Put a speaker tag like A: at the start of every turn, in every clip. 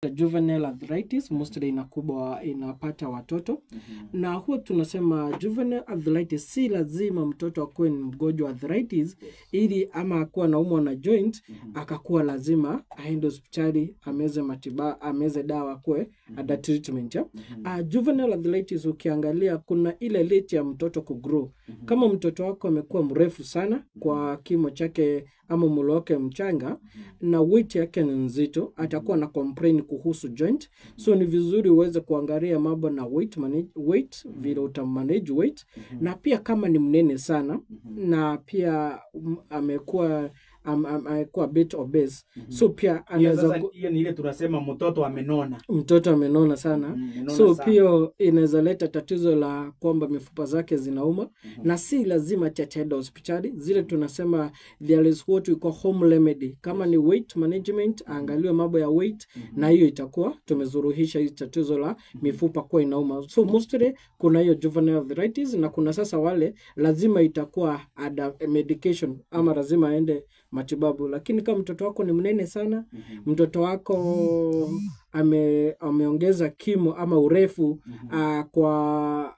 A: Juvenile arthritis mostly inakubwa inapata watoto, na huwa tunasema juvenile arthritis si lazima mtoto akuwe ni mgonjwa wa arthritis ili ama akuwa anaumwa na joint akakuwa lazima aende hospitali ameze matibabu, ameze dawa, akuwe under treatment ya. Juvenile arthritis, ukiangalia kuna ile rate ya mtoto kugrow. Kama mtoto wako amekuwa mrefu sana kwa kimo chake ama mwili wake mchanga na weight yake ni nzito, atakuwa na complain kuhusu joint. So ni vizuri uweze kuangalia mambo na weight, manage, weight vile utamanage weight, na pia kama ni mnene sana na pia amekuwa amekuwa bit obese, so pia
B: Hiyo
A: anaweza
B: sasa hiyo ni ile tunasema mtoto amenona.
A: Mtoto amenona sana.
B: Amenona
A: So
B: sana.
A: pia inaweza leta tatizo la kwamba mifupa zake zinauma, na si lazima ataenda hospitali. Zile tunasema there is what we call home remedy. Kama ni weight management, aangaliwe mambo ya weight, na hiyo itakuwa tumesuluhisha hii tatizo la mifupa kuwa inauma. So mostly kuna hiyo juvenile arthritis, na kuna sasa wale lazima itakuwa ada medication ama lazima aende matibabu. Lakini kama mtoto wako ni mnene sana, mtoto wako ameongeza kimo ama urefu kwa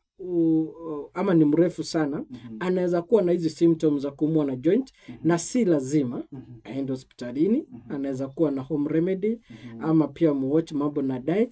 A: ama ni mrefu sana, anaweza kuwa na hizi symptoms za kuumwa na joint, na si lazima aende hospitalini. Anaweza kuwa na home remedy ama pia muwatch mambo na diet.